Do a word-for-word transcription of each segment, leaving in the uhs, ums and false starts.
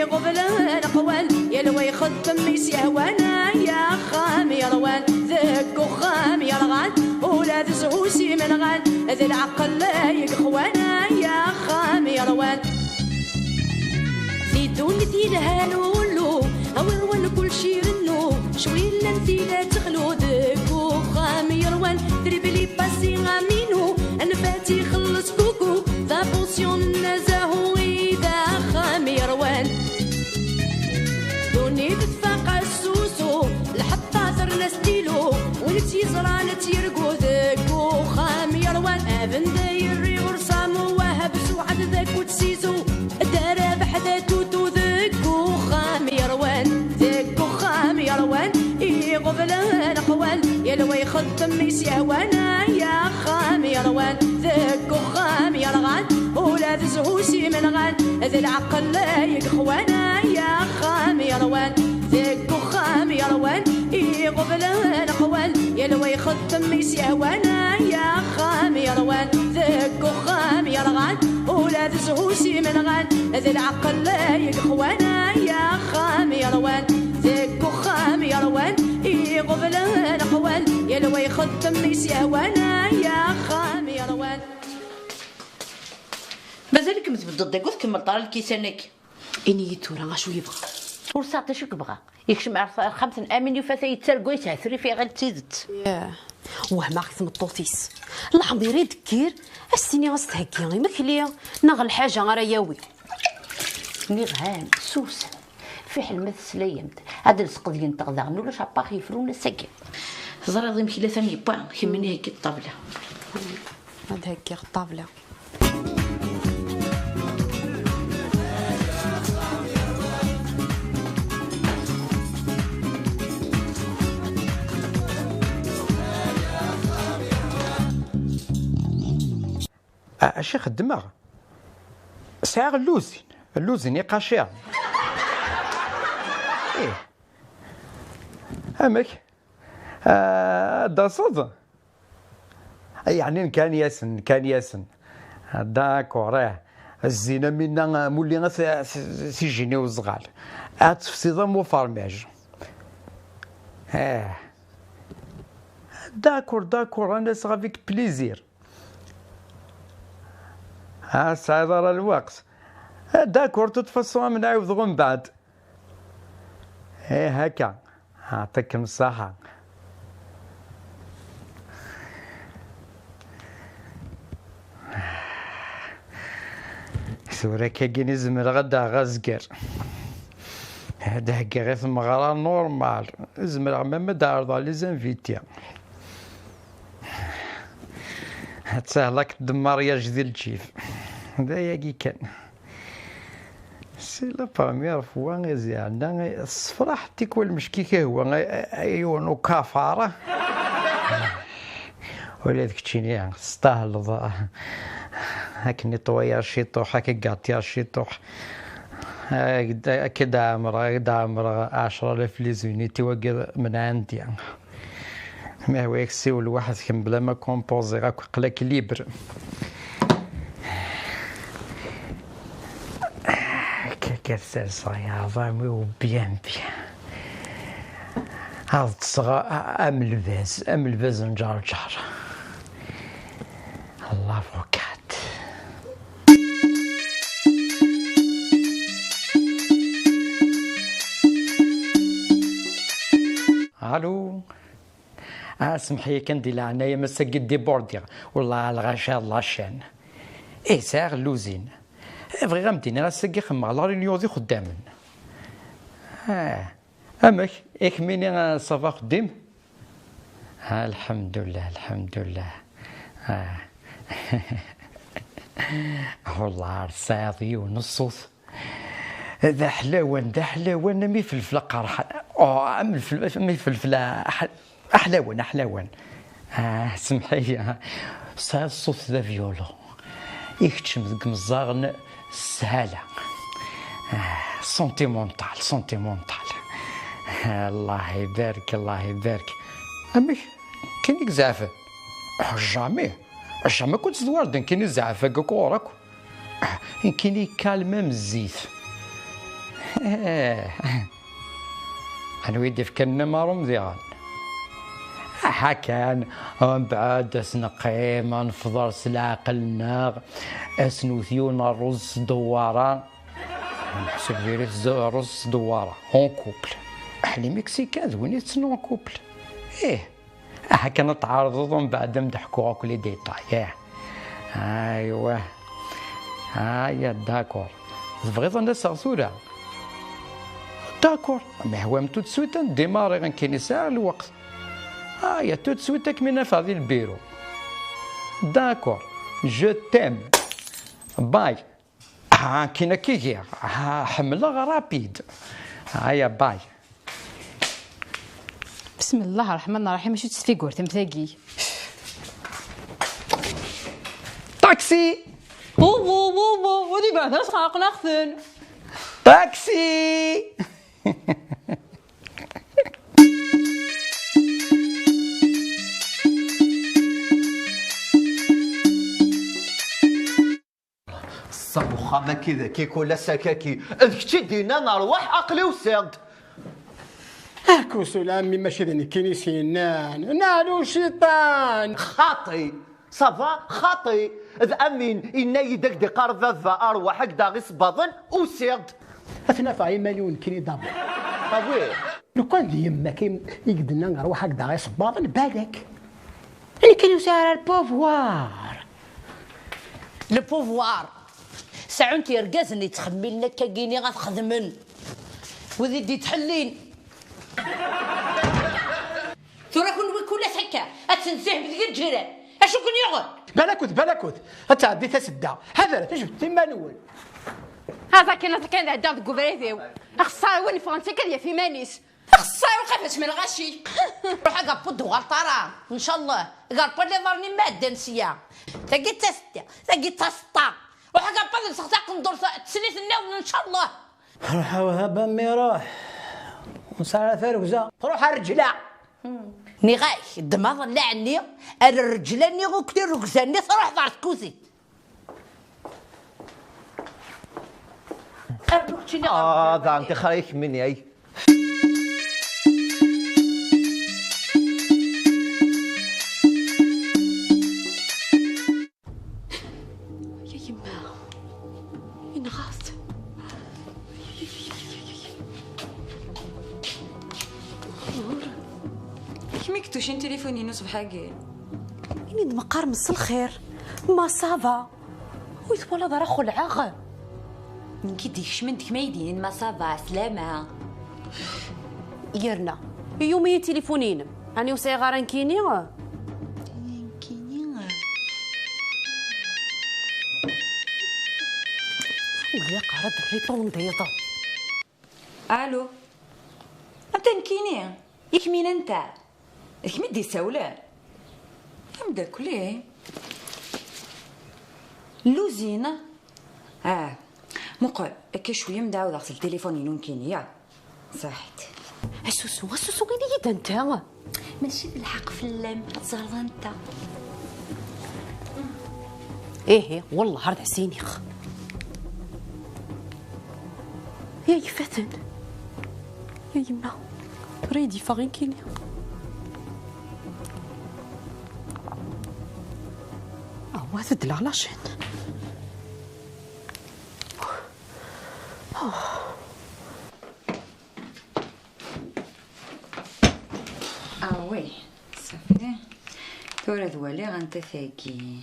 Iɣeblan qwan, yal wa ixeddem mi s-yehwan, ay axxam yerwan, deg uxxam yerɣan, ula d zzhu s imenɣan, d lɛeqel ay ixwan, ay axxam yerwan. Di ddunit yelhan ullu, awer wal kulci irennu, cwi llan tila texlu deg uxxam yerwan, tribli passi aminu, anfat ixelleṣ kuku, d apusyon n azahu i d axxam yerwan. Ddunit tfaq asusu, lḥeṭṭa terna stilu, win tt-yeẓran ad tt-yergu deg uxxam yerwan. Abenda yerri ur samu wahab suɛad d akut sizu, d arabeḥ d atutu deg uxxam yerwan, deg uxxam yerwan. Iɣeblan qwan, yal wa ixeddem mi s-yehwan, ay axxam yerwan, deg uxxam yerɣan, ula d zzhu s imenɣan, d lɛeqel ay ixwan, ay axxam yerwan, deg uxxam yerwan. Iɣeblan qwan, yal wa ixeddem mi s-yehwan, ay axxam yerwan, deg uxxam yerɣan, ula d zzhu s imenɣan, d lɛeqel ay ixwan, ay axxam yerwan, deg uxxam yerwan. Iɣeblan qwan, yal wa ixeddem mi s-yehwan, ay axxam yerwan. Mazal-ikem tbeddeḍ deg ur tkemmleḍ ara lkisan-agi. Ini-yi tura acu yebɣa. Ur sɛiɣ d acu i yebɣa. Yekcem ar texxamt n Amin, yufa-t yettargu, yeshetrif, iɣil d tidet. Yah. Wehmeɣ deg tmeṭṭut-is. Leḥḍir i d-kkir, as-tini as-theggi imekli neɣ lḥaǧa ara yawi. Nniɣ-am, susem. Fiḥel ma teslayem-d. Ad d-nesqedyent daɣen ulac apax yefrun ass-agi. Teẓriḍ imekli atan yewwa, kemmini heggi ṭṭabla. Ad heggiɣ ṭṭabla. A-, acu i xeddmeɣ? Sɛiɣ lluzin, lluzin iqaciren. Ih. Amek? Ah, ad d-taseḍ? Yeɛni nkan-yasen, nkan-yasen. D'accord, eh. Zzin am winna, mulli a t-, t-, tijjini uzɣal. Ad tefsiḍ am ufermaj. Eh. D'accord, d'accord, ad n-aseɣ avec plaisir. Ah, tesɛiḍ ara lweqt. Eh, d'accord, de toute façon, ad m-nɛiwdeɣ umbeɛd. Eh, akka. Ɛṭikem ṣṣaḥa. Tura akkagin i zemreɣ ad d-aɣeɣ azger. Ad d-heggiɣ i tmeɣra normal. Zemreɣ même ad d-ɛerḍeɣ les invités. Ad tehlak d mariage di lǧib. D ayagi kan. C'est la première fois i zeɛna tessefraḥ tikwal mecki kahwa ay, ay, ay yiwen ukafar. Ula d keččini testahleḍ. Akken nettoyer ciṭuḥ, akken gatiyer ciṭuḥ. Akken d-ɛemreɣ, akken d-ɛemreɣ ɛecra alaf les unités wagi من عندي. Ma hwa yak ssiwel waḥed kemm bla ma composer akk aql-ak libre. Akka, akka serseɣ yaɛḍam-iw bien, bien. Ad ṭṭseɣ a-, a-, am lbaz, am lbaz n Ǧerǧer. L'avocat. Allô. Ah, semḥ-iyi kan di leɛnaya-m, ass-agi débordiɣ. Wellah lɣaci d la chaîne. Ih, sɛiɣ lluzin. Eh, bɣiɣ ad m-d-iniɣ ass-agi xemmeɣ la réunion d ixeddamen. Ah, amek? I kemmini, ah, ça va axeddim? Ah, lḥemdullah, lḥemdullah. Ah. Wellah ar tesɛiḍ yiwen n ṣṣut. D aḥlawan, d aḥlawan, am ifelfel aqerḥan. Oh, am lfel-, am ifelfel aḥ-, aḥlawan, aḥlawan. Ah, semḥ-iyi. Tesɛiḍ ṣṣut d avyulu. Ikeččem deg imeẓẓaɣen s sshala. Ah, sentimental, sentimental. Ah, Allah ibarek, Allah ibarek. Amek? Kan i izeɛfen? Ah, jamais. Jamais كنت تدور دين كيني زعفك كورك. كيني كالمة مزيت. Eh, anwa i d-ifkan amarum diɣen? Aha kan, mbeɛd ad s-neqqim, ad nefḍer s leɛqel-nneɣ, ad s-nwet yiwen n ṛṛuz s dewwaṛa. Meḥsub diri-t z-, ṛṛuz s dewwaṛa, en couple. Aḥli Mexicain d win itetten en couple. Ih. Aha kan ad tɛerḍeḍ, mbeɛd ad m-d-ḥkuɣ akk les détails, eh. Aywa. Aya, d'accord. Tebɣiḍ ad n-aseɣ tura? D'accord. Ma yehwa-m tout de suite ad ndémarrer, nekkini sɛiɣ lweqt. Aya, tout de suite ad kem-in-afeɣ di lbiru. D'accord. Je t'aime. Bye. Ah, nekkini akka i giɣ. Ah, ḥemmleɣ rapide. Aya, bye. بسم الله الرحمن الرحيم، ماشي تستيقورت متاقي. طاكسي! وو، وو، وو، وو، ودي بعد راسها قناختن. طاكسي! Ṣṣab uxxam-agi d akik ula s akaki. D kečč i d-yennan rwaḥ, aql-i usiɣ-d. Akus ula a mmi, mačči d nekkini i s-yennan. Nɛlu cciṭan. Xaṭi. Ça va, xaṭi. D Amin, yenna-yi-d ak-d-iqqar baba, rwaḥ ak-d-aɣ isebbaḍen, usiɣ-d. Ad ten-afeɣ iman-iw nekkini d'abord. Ah oui. Lukan d yemma-k i, i k-d-tenna rwaḥ ak-d-aɣ isebbaḍen, balak. Nekkini ur sɛiɣ ara le pouvoir. Le pouvoir. Seɛɛun-t yergazen yettxemmilen akka-gini ad xedmen. Wid i d-yettḥellin. Tura kunwi kul ass akka, ad tenzihem deg lǧiran. Acu ken-yuɣen? Balakut, balakut. Ad tɛeddi tasedda. Ḥadret, jebdet iman-nwen. Aẓ akken, aẓ akken ad ɛeddaɣ deg ubrid-iw. Axeṣṣar win ffɣen s akka ad yaf iman-is. Xeṣṣar uqafas mi lɣaci. Ruḥ agapud uɣal ṭara. Ncallah. Garpad iḍarren-im ma ɛeddan sya. Tagi d tasedda, tagi d taseṭṭa. Ruḥ agapad lseɣ taqendurt teslit nniḍen ncallah. Ruḥ a Wahab a mmi ruḥ. Ur nesɛi ara tarugza. Ruḥ a rreǧla. Nniɣ-ak, ddem aḍellaɛ-nni, ar rreǧla-nni ukni rrugza-nni truḥeḍ ɣer tkuzint. Arnu keččini ɣer Ah, daɣen tixer-ik mini ay. Ya yemma, yenɣa-t. Kemm i yeṭṭucin tilifun-inu ṣṣbeḥ-agi. Ini-d meqqar mselxir, ma ça va. Ur twalaḍ ara xelɛeɣ? Nekk i d-ikecmen d kemm ay d-yinin ma ça va, slama. Yerna, yumi-yi tilifun-inem. Ani ur sɛiɣ ara nekkini? Nekkini? Ur ilaq ara d-rripundiḍ. Allô? Anta nekkini? I kemmini anta? D kemm i d-isawlen? Ameddakel-i? Luzin? Ah, muqel, akka cwiya ad m-d-ɛawdeɣ s ltilifun-inu nekkini, ya. Ṣaḥit. Asusu, asusu, ini-yi-d anta. Mačči d lḥeqq fell-am, teẓreḍ anta. Ihi, wellah ar d as-iniɣ. Ya ifaten. Ya yemma. Tura i d-yeffeɣ nekkini. Awa, tedleɣ la chaîne. Ah oui, ça fait. Tura ad waliɣ anta tagi.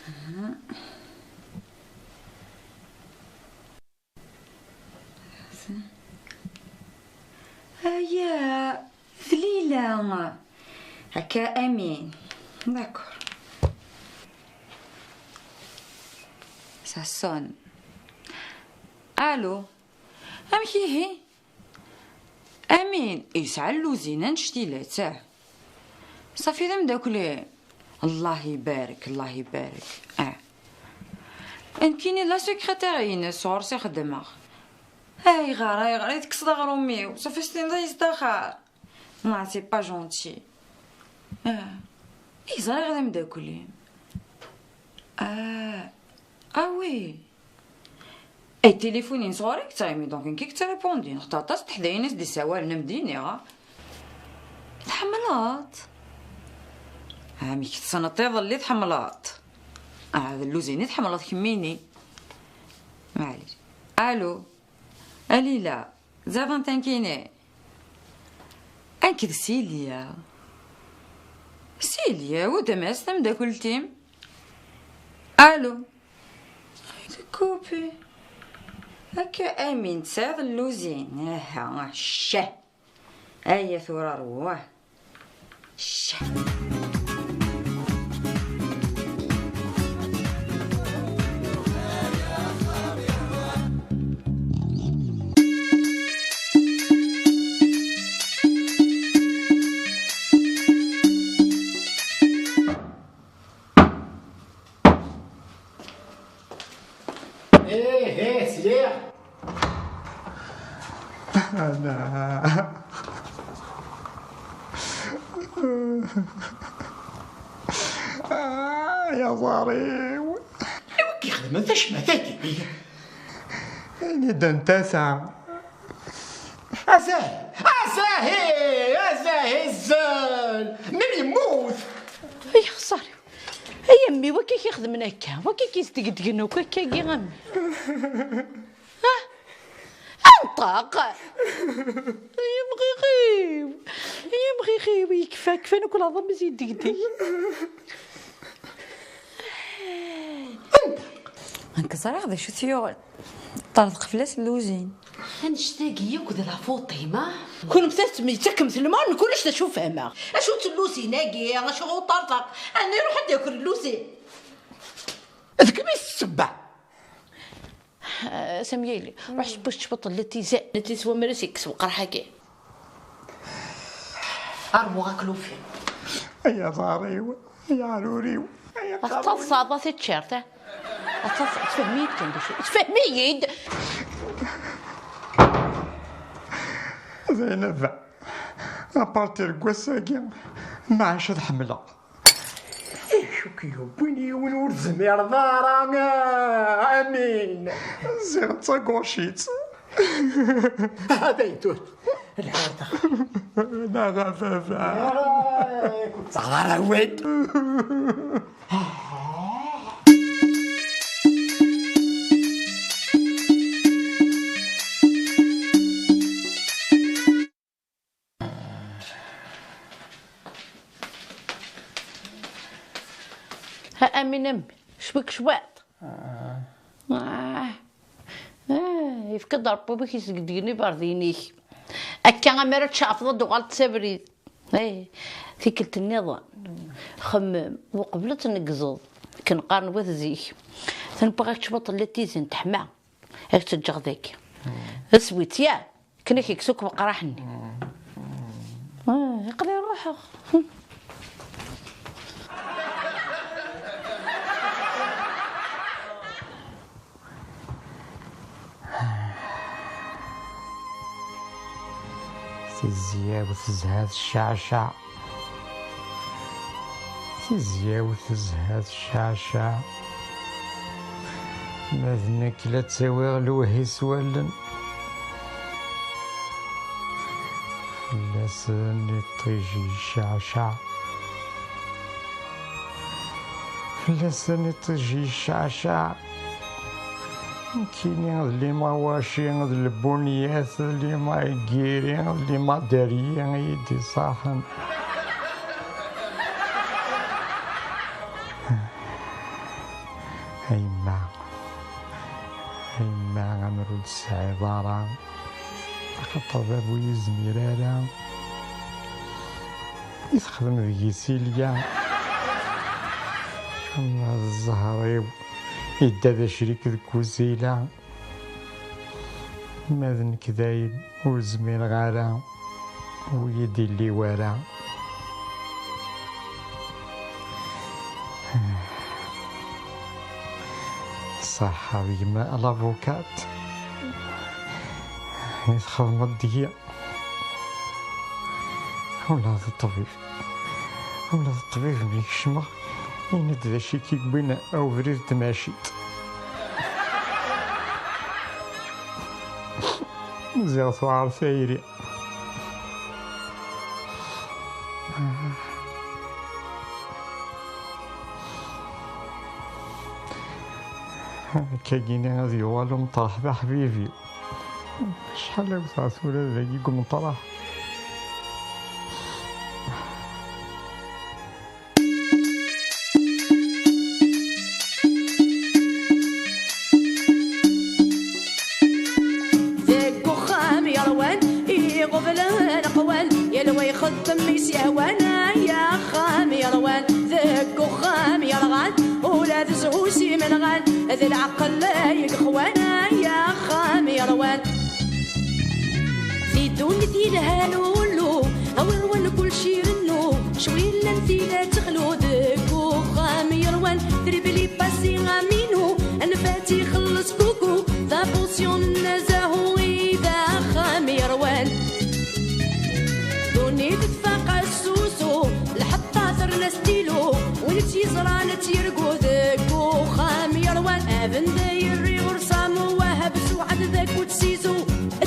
Aha. Aya, d Lila. Akka, Amin. D'accord. Ça sonne. Allô. Amek ihi? Amin, yesɛa lluzin annect-ilat, ah. Ṣafi d ameddakel-im. Allah ibarek, Allah ibarek. Ah. Nekkini d la secrétaire-ines, ɣur-s i xeddmeɣ. Ayɣer, ayɣer i tekkseḍ aɣrum-iw? Ṣafi s-tiniḍ yesdaxar. Non, c'est pas gentil. Ah. I ẓriɣ d ameddakel-im. Ah. Ah oui. Ay tilifun-ines ɣur-i yettɣimi, donc nekk i yettripundin. Xaṭer aṭas n teḥdayin i s-d-issawalen, am d-iniɣ. Tḥemmleḍ? Amek tessneḍ iḍelli tḥemmleḍ? Ah, d lluzin i tḥemmleḍ kemmini. Maɛlic. Allô? A Lila, d aḍan tankini. Nekk d Silya. Silya, wadam-as tamdakelt-im. Allô? Tkupi. Akka amin tesɛiḍ lluzin. Aha, ccah. Aya tura rwah. Ccah. Ih, ih, sliɣ. Ana. Ah, ya ẓẓar-iw. Iwa k-ixedmen tacmat-agi? Ini-d anta ta. Azah! Azah! Azah! Izzel! Min yemmut! Ay xeṣṣar-iw! Ay a mmi, wakka i k-ixedmen akka, wakka i k-isdegdgen akk akkagi a mmi. Ah! Anṭeq! Ay amɣiɣ-iw! Ay amɣiɣ-iw, yekfa, kfan akk leɛḍam i s-yeddegdeg. Anṭeq! Nekk ẓriɣ d acu t-yuɣen. Ṭerḍeq fell-as lluzin. Annect-agi yakk d la faute-im, ah? Kunemti tettemyettakemt lmeɛna, nekk ulac d acu fehmeɣ. Acu-tt lluzin-agi? Acu ur ṭerḍeq? Ɛni iruḥ ad d-yaker lluzin? D kemm i s ssebba. Ah, Samyeli, ruḥ seww-as cwiṭ n latizan. Ad t-iswa mi ara s-yekkes weqraḥ-agi. Rwuɣ aklufi. Ay aḍar-iw, ay aɛrur-iw, ay aqerruy. Ad taḍsaḍ a tiččirt, ah? Ad taḍsaḍ, tfehmi-yi-d kan d acu. Tfehmi-yi-d! Zainab, apartir n wass-agi, maɛac ad ḥemmleɣ. Acu k-yewwin yiwen ur tezmireḍ ara, ah, Amin? Ziɣ d tagucit. Hada yetut. Lḥerta. Neɣ a baba. Ẓer awal. Ha, Amin, a mmi, cwiṭ cwiṭ. Ah. Ah. Ah, yefka-d Ṛebbi amek isegdgen iberdiyen-ik. Akka, amar ad tceɛfeḍ, ad d-tuɣaleḍ s abrid. Eh, tikkelt nniḍen. Xemmem, uqbel ad tneggzeḍ. Akken qqaren wat zik. Tenwwiɣ-ak cwiṭ n latizin teḥma. Ad k-tt-ǧǧeɣ dagi. D aswit, ya? Akken ad k-yekkes akk weqraḥ-nni. Ah, aql-i ruḥeɣ. Tizya-w tezha tecceɛceɛ. Tizya-w tezha tecceɛceɛ. Ma d nekk la ttawiɣ lewhi s wallen. Fell-asen iṭij yecceɛceɛ. Fell-asen iṭij yecceɛceɛ. Nekkini d limawaci, d lbunyat, d limagiri, d limaderyi i yi-d-iṣaḥen. A yemma, a yemma, amer ur d-tesɛiḍ ara, axaṭer baba ur yezmir ara. I texdem deg-i Silya? Ama d zzher-iw, yedda d acrik deg uzila. Ma d nekk dayen ur zmireɣ ara, ur yi-d-illi wara. Ṣaḥa d gma lavukat i txedmeḍ deg-i. Ula d ṭṭbib, ula d ṭṭbib mi kecmeɣ, ini-d d acu i k-yewwin a ubrid n tmacint. Ziɣ tuɛer tayri. Akkagini ad yuɣal umeṭreḥ d aḥbibi. Acḥal i wteɣ tura dagi deg umeṭreḥ. Deg uxxam yerwan, iɣublen aqwan, yal wa ixeddem i s-yehwan. Ay axxam yerwan, deg uxxam yerɣan, ula d zzhu s imenɣan, d lɛeqel ay ixwan. Ay axxam yerwan. Di ddunit yelhan ullu, awer wan kulci irennu, cwi llan tila texlu. Deg uxxam yerwan, tribli pasi aminu, anfat ixelleṣ kuku, d apusyon n azahu i d axxam yerwan. Ddunit tfaq asusu, lḥeṭṭa terna stilu, win tt-yeẓran ad tt-yergu. Deg uxxam yerwan, abendayri ur samu wahab suɛad d akut sizu,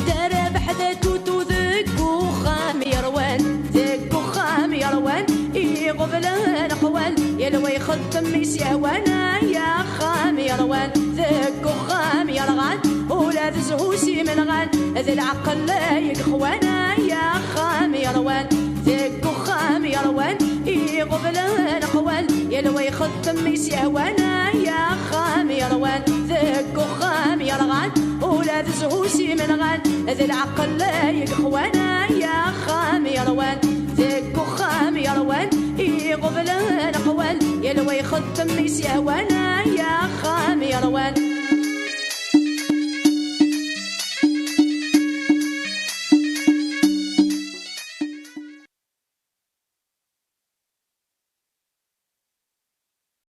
darabeḥ d atutu. Deg uxxam yerwan, deg uxxam yerwan, iɣublen aqwan, yal wa ixeddem i s-yehwan. Ay axxam yerwan, deg uxxam yerɣan, ula d zzhu s imenɣan, d lɛeqel ay ixwan. Ay axxam yerwan, deg uxxam yerwan, iɣublen aqwan, yal wa ixeddem i s-yehwan. Ay axxam yerwan, deg uxxam yerɣan, ula d zzhu s imenɣan, d lɛeqel ay ixwan. Ay axxam yerwan, deg uxxam yerwan, iɣublen aqwan, yal wa ixeddem i s-yehwan. Ay axxam yerwan,